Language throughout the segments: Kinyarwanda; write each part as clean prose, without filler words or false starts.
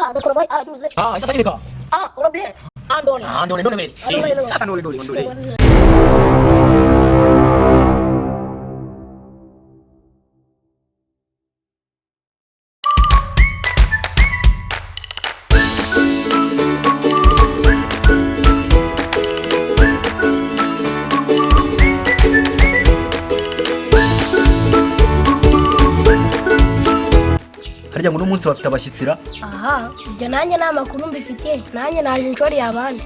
Ah, Gakoroboyi araduze. Ah, sasa hivi. Ah, urabie. Andole. Ah, ndole ndole. Ndole, ndole. Sasa ndole ndole ndole. Harya ngo uno munsi bafite abashyitsira? Aha, ibyo nanjye nta makuru mbifitiye. Nanjye naje inshoreye abandi.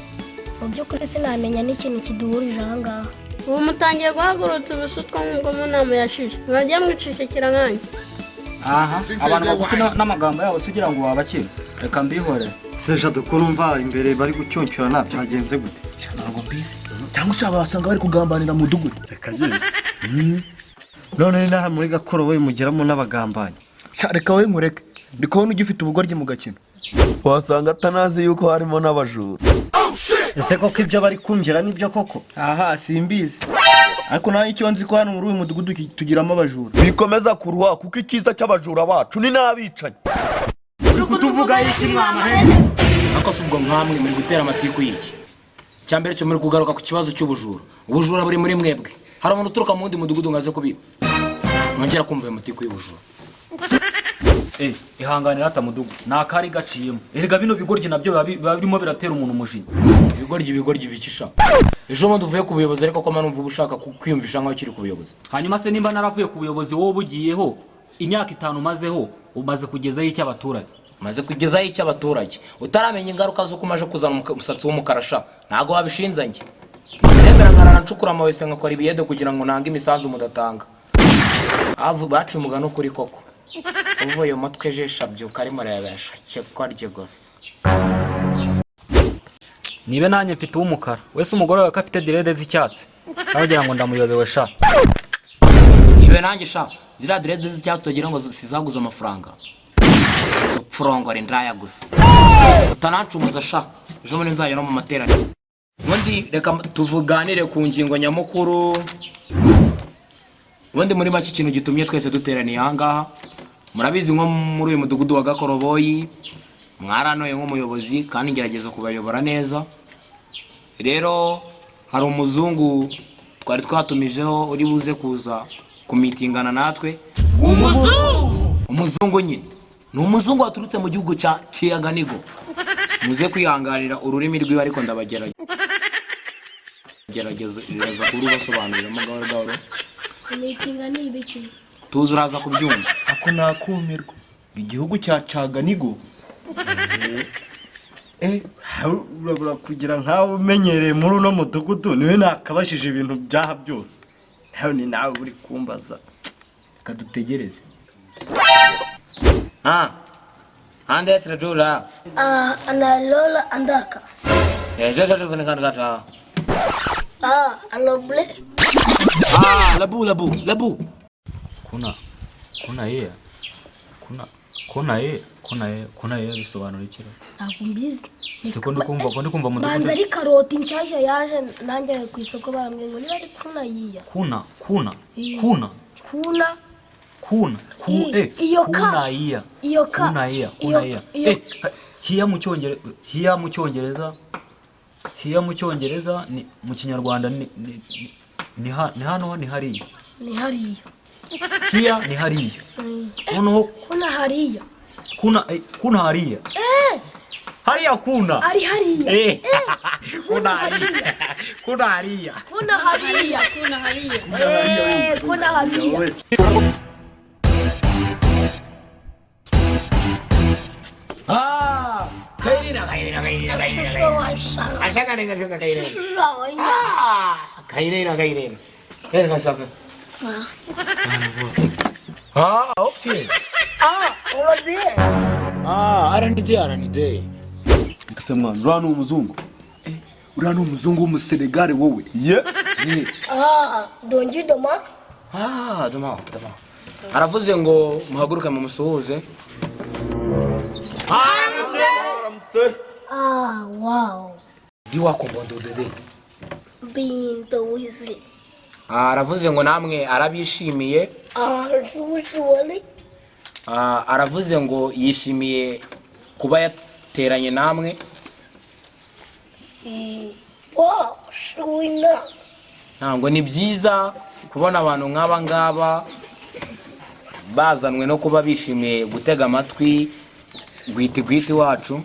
Mu by'ukuri sinamenya n'ikintu kiduhurije aha ngaha. Ubu mutangiye guhagurutsa ubusutwa nk'ubwo mu nama yashize, mwagiye mwicecekera nkanjye. Aha, abantu bagufi n'amagambo yabo se ugira ngo wabakire? Reka mbihore. Seja, dukuru, umva imbere bari gucyoncyora, byagenze gute? Ntabwo mbizi, cyangwa se basanga bari kugambanira mudugudu. Reka yewe, none n'aha muri Gakoroboyi mugeramo n'abagambanyi? Sha, reka wowe nkureke, ndi kubona ugifite ubugoryi mu gakino. Wasanga atanazi yuko harimo n'abajura. Ese koko ibyo bari kumvira nibyo koko? Aha, simbizi, ariko nawe icyo nzi ko hano muri uyu mudugudu tugiramo abajura. Bikomeza kuruha, kuko icyiza cy'abajura bacu ni n'abicanyi. Uri kutuvuga iki, mwamahene? Ariko si ubwo nkamwe muri gutera amatiku y'iki? Cya mbere cyo muri kugaruka ku kibazo cy'ubujura. Ubujura buri muri mwebwe. Hari umuntu uturuka mu wundi mudugudu ngo aze kubiba? Nongera kumva ayo matiku y'ubujura. Eh, ihanganira hata mudugu, ni akari gaciyemo. Erega bino bigoryi nabyo biba birimo biratera umuntu umujinya. Ibigoryi, ibigoryi bikisha. Ejo bundi uvuye ku buyobozi, ariko ko numva uba ushaka kwiyumvisha nkaho ukiri ku buyobozi. Hanyuma se nimba naravuye ku buyobozi, wowe bugiyeho imyaka 5 umazeho, umaze kugezaho icyo abaturage? Maze kugezaho icyo abaturage? Utaramenya ingaruka z'uko umaze kuzana umusatsi w'umukara sha, ntabwo wabishinza. Njye ndemera nkarara ncukura amawese, nkakora ibiyede kugira ngo nange imisanzu mudatanga. Baciye umugani ukuri koko: uvuye umutwe ijisho abyuka arimo arebesha kiko rye gusa. Nibe nanjye mfite uw'umukara wese, umugore wawe ko afite dread z'icyatsi, nawe ugira ngo ndamuyobewe sha. Ibe nanjye sha, ziriya dread z'icyatsi tugira ngo sizaguze amafaranga, nzu pfurongora indaya gusa. Utanancumuza sha, ejo bundi nzajya no mu materaniro. Ubundi reka tuvuganire ku ngingo nyamukuru. Ubundi muri make, ikintu gitumye twese duteraniye aha ngaha, murabizi nko muri uyu mudugudu wa Gakoroboyi mwaranoye nk'umuyobozi, kandi ngerageza kubayobora neza. Rero hari umuzungu twari twatumijeho uri buze kuza kumitingana natwe. Umuzungu, umuzungu nyine ni umuzungu waturutse mu gihugu cya Kiyaganigo. Muze kwihanganira ururimi rwiwe, ariko ndabagerageza kurubasobanuriramo gahoro gahoro. Imitinga ni ibiki? Tuzi, uraza kubyumva. Ako nakumirwa, igihugu cya Caganigo. Eh. Urabura kugira nkawe umenyereye muri uno mudugudu, niwe nakabashije ibintu byaha byose, nawe ni nawe uri kumbaza. Reka dutegereze. Ah, ande trajura. Ah, analola andaka. Ejo ejo ejo. Ah, aloble. Ah, labu labu labu. Kuna kuna ye kuna kuna ye kuna ye kuna ye bisobanura iki? Ntabwo mbizi. Siko ndi kumva, ko ndi kumva Banza mudugudu. ari karoti nshyashya yaje, nanjye ku isoko barambwira ngo niba ari kuna yiya. Kuna kuna kuna. Kuna. Kuna ku eh. Iyo ka. Kuna iya. Iyo ka. Kuna iya, kuna iya. Iyo. Eh, hiya mu cyongereza, hiya mu cyongereza, hiya mu cyongereza ni mu kinyarwanda ni hano, ni hariya. Ni hariya. Hiya ni hariya, noneho Kuna hariya. Kuna, eh, kuna hariya, hariya kuna. Ari hariya. Eh, kuna hariya, kuna hariya. Kuna hariya. Kuna hariya. Eh, kuna hariya. Ah, kairina kairina kairina kairina. Ashaka nenga shaka kairina. Ah, kairina kairina. Kairina shaka. Ah, option. Ah, olobe. Ah, aranide aranide. Ese mwana, uriya ni umuzungu? Uriya ni umuzungu w'umusenegare wowe. Ye. Ah, donji doma. Ah, doma doma. Aravuze ngo muhaguruke mumusuhuze. Ah, wow. Di wakombondo dede. Binto wizi. Ah, aravuze ngo namwe arabishimiye. Ah, shushi wali. Ah, aravuze ngo yishimiye kuba Duteranye namwe. 我是维纳。 Ntabwo ni byiza kubona abantu nk'aba ngaba bazanwe no kuba bishimiye gutega amatwi gwiti gwiti wacu.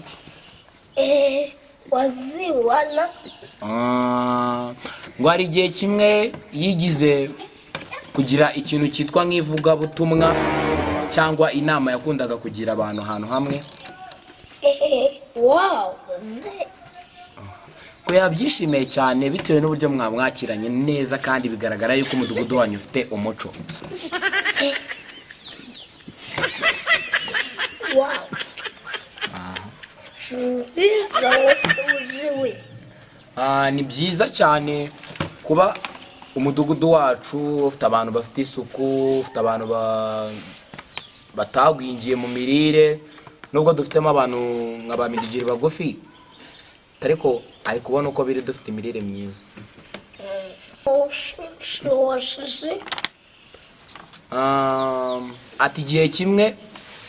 哎，我是我呢。 Ah, ngo hari igihe kimwe yigize kugira ikintu cyitwa nk'ivugabutumwa cyangwa inama yakundaga kugira abantu ahantu hamwe. 哎，我是 Ko yabyishimiye cyane bitewe n'uburyo mwamwakiranye neza, kandi bigaragara yuko umudugudu wanyu ufite umuco. 我，是我是维。 Ah, ni byiza cyane kuba umudugudu wacu ufite abantu bafite isuku, ufite abantu batagwingiye mu mirire, nubwo dufitemo abantu nka ba midigiri bagufi, ariko ari kubona uko biri dufite imirire myiza. 我是是我是谁？ Ah, ati igihe kimwe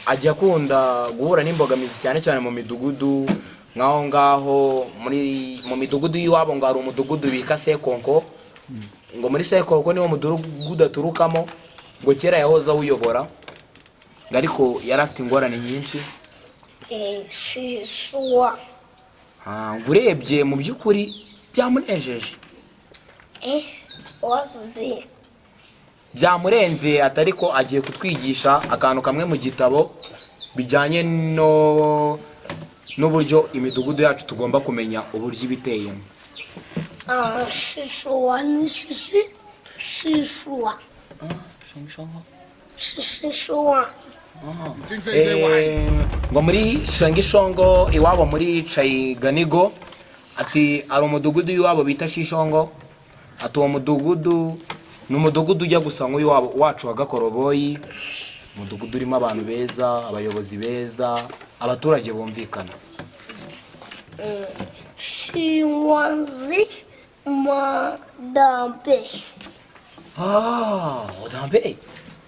ajya akunda guhura n'imbogamizi cyane cyane mu midugudu nk'aho ngaho muri mu midugudu y'iwabo, ngo hari umudugudu bita Sekonko, ngo muri Sekonko niwo mudugudu aturukamo, ngo kera yahoze awuyobora, ngo ariko yari afite ingorane nyinshi. 哎，是是我。 Ah, ngo urebye mu by'ukuri byamunejeje. 哎，我是 Byamurenze ati ariko agiye kutwigisha akantu kamwe mu gitabo bijyanye no n'uburyo imidugudu yacu tugomba kumenya uburyo iba iteyemo. 啊，是是我，你是是是是我，是是是我。 Eh, ngo muri Shangishongo iwabo muri Chayiganigo, ati hari umudugudu iwabo bita Shishongo, ati uwo mudugudu ni umudugudu ujya gusa nk'uyu wabo wacu wa Gakoroboyi, umudugudu urimo abantu beza, abayobozi beza, abaturage bumvikana. 是我是马当贝。 Ah, Odambe.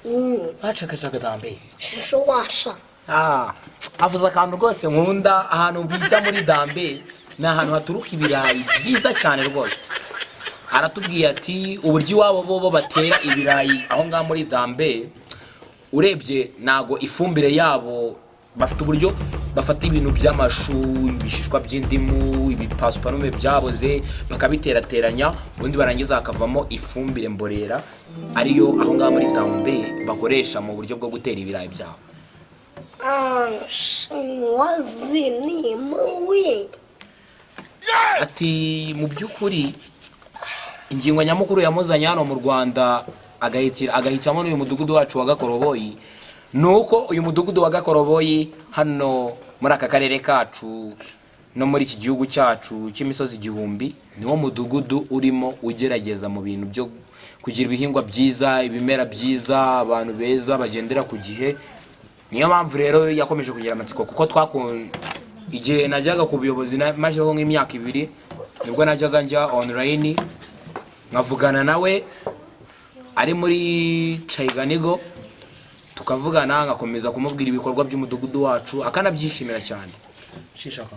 嗯， Acakacaka Dambe. 是说话上。 Ah, avuze akantu rwose nkunda, ahantu bita muri Dambe ni ahantu haturuka ibirayi byiza cyane rwose. Aratubwiye ati uburyo iwabo bo batera ibirayi aho ngaho muri Dambe, urebye ntago ifumbire yabo bafite uburyo bafata ibintu by'amashu, ibishishwa by'indimu, ibipasiparume byaboze bakabiterateranya, ubundi barangiza hakavamo ifumbire mborera, ariyo aho ngaho muri Dambe bakoresha mu buryo bwo gutera ibirayi byabo. 啊，是我是你们为。 Ati mu by'ukuri ingingo nyamukuru yamuzanye hano mu Rwanda agahitamo n'uyu mudugudu wacu wa Gakoroboyi, ni uko uyu mudugudu wa Gakoroboyi hano muri aka karere kacu no muri iki gihugu cyacu cy'imisozi igihumbi, niwo mudugudu urimo ugerageza mu bintu byo kugira ibihingwa byiza, ibimera byiza, abantu beza bagendera ku gihe. Niyo mpamvu rero yakomeje kugira amatsiko, kuko twakun igihe najyaga ku buyobozi mazeho nk'imyaka 2, nibwo najyaga njya online nkavugana nawe ari muri Chayiganigo, tukavugana ngakomeza kumubwira ibikorwa by'umudugudu wacu akanabyishimira cyane. Shishaka.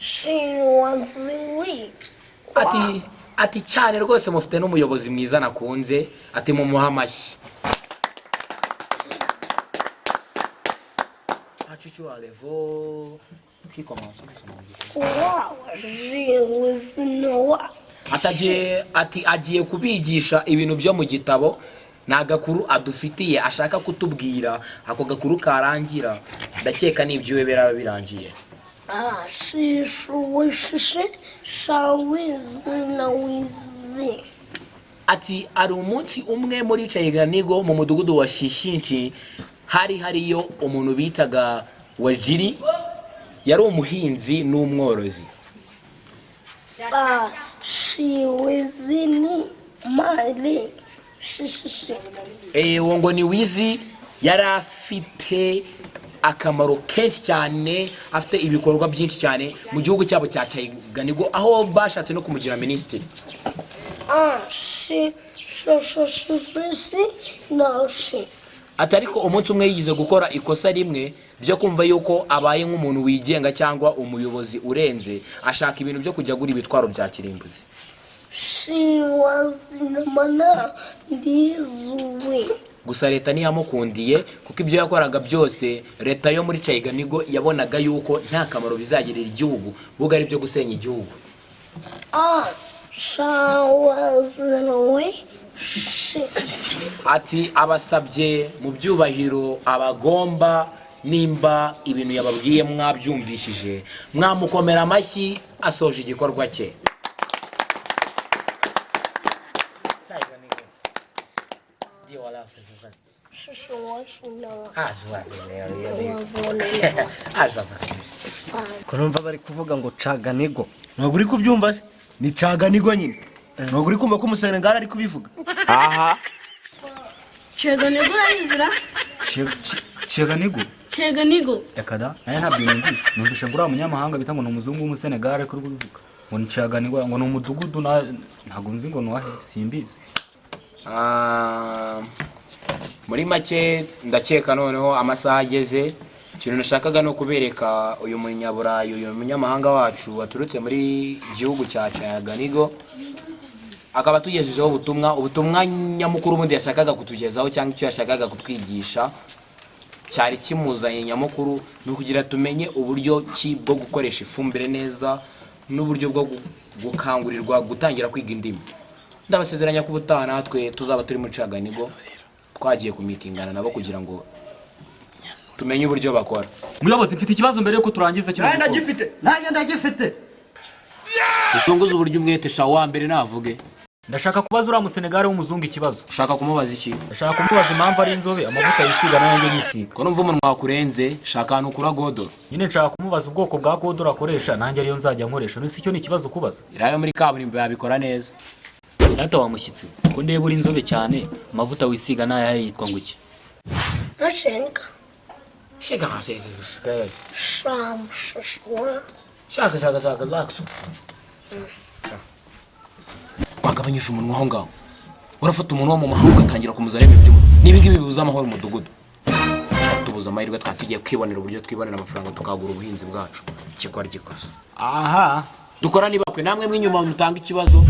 是我是为。 Ati ati cyane rwose mufite n'umuyobozi mwiza nakunze, ati mumuhe amashyi. 我是我是我。 Atagiye ati agiye kubigisha ibintu byo mu gitabo, ni agakuru adufitiye ashaka kutubwira, ako gakuru karangira ndakeka n'ibyo biraba birangiye. 啊，是是我是是上位是那位是。 Ati hari umunsi umwe muri Chayiganigo mu mudugudu wa Shishinshi hari hariyo umuntu bitaga Wajiri, yari umuhinzi n'umworozi. 啊，是我是你妈的，是是是。 Eh, uwo ngo ni Wizi, yari afite akamaro kenshi cyane, afite ibikorwa byinshi cyane mu gihugu cyabo cya Chayiganigo, aho bashatse no kumugira minisitiri. 啊，是是是是是是那是。 Ati ariko umunsi umwe yigize gukora ikosa rimwe Byo kumva yuko abaye nk'umuntu wigenga cyangwa umuyobozi urenze, ashaka ibintu byo kujya agura ibitwaro bya kirimbuzi. Shiwazinamana ndizuwe. Gusa leta ntiyamukundiye, kuko ibyo yakoraga byose leta yo muri Cayiganigo yabonaga yuko nta kamaro bizagirira igihugu, ahubwo ari ibyo gusenya igihugu. A shawazinwe shi. Ati abasabye mu byubahiro abagomba, nimba ibintu yababwiye mwabyumvishije, mwamukomera amashyi, asoje igikorwa cye. Ko numva bari kuvuga ngo caganigo? Ntabwo uri kubyumva se? Ni caganigo nyine. Ntabwo uri kumva ko Umusenegari ari kubivuga? Aha. Ceganigo urayizira? Ceganigo? Ceganigo. Reka da, nayo ntabyo numvise. Numvise ngo uriya munyamahanga bita ngo ni umuzungu w'Umusenegare kuri kubivuga ngo ni Ceganigo, ngo ni umudugudu, ntabwo nzi ngo ni uwahe, simbizi. Ah, muri make ndakeka noneho amasaha ageze. Ikintu nashakaga ni ukubereka uyu munyaburayi, uyu munyamahanga wacu waturutse muri gihugu cya Cayaganigo, akaba atugejejeho ubutumwa. Ubutumwa nyamukuru ubundi yashakaga kutugezaho cyangwa icyo yashakaga kutwigisha cyari kimuzanye nyamukuru ni ukugira tumenye uburyo ki bwo gukoresha ifumbire neza n'uburyo bwo gukangurirwa gutangira kwiga indimi. Ndabasezeranya ko ubutaha natwe tuzaba turi muri Caganigo, twagiye kumitingana nabo kugira ngo tumenye uburyo bakora. Muyobozi, mfite ikibazo mbere yuko turangiza kino Nanjye gikorwa. ndagifite, nanjye ndagifite. Utunguze uburyo umwete sha wa mbere navuge. Ndashaka kubaza uriya Musenegare w'umuzungu ikibazo. Ushaka kumubaza iki? Ndashaka kumubaza impamvu ari inzobe, amavuta yisiga nanjye nyisiga. Ko numva umunwa wakurenze, shaka ahantu ukura godoro. Nyine nshaka kumubaza ubwoko bwa godoro akoresha, nanjye ariyo nzajya nkoresha. None se icyo ni ikibazo kubaza? Irayo muri kaburimbo yabikora neza. Data wa mushyitsi, ko ndeba uri inzobe cyane, amavuta wisiga n'ayahe, yitwa ngo iki? Nashenga. Shaka shaka. Shamshashwa. Shaka shaka shaka lakso. Wagabanyije umunwa aho ngaho. Urafata umuntu wo mu mahanga ugatangira kumuzana ibintu by'umuntu. Niba ngibi bibuza amahoro umudugudu. Tubuza amahirwe twaba tugiye kwibonera uburyo twibonera amafaranga tukagura ubuhinzi bwacu. Kigwa gikoze. Aha. Dukora nibakwe namwe mwinyuma mutanga ikibazo.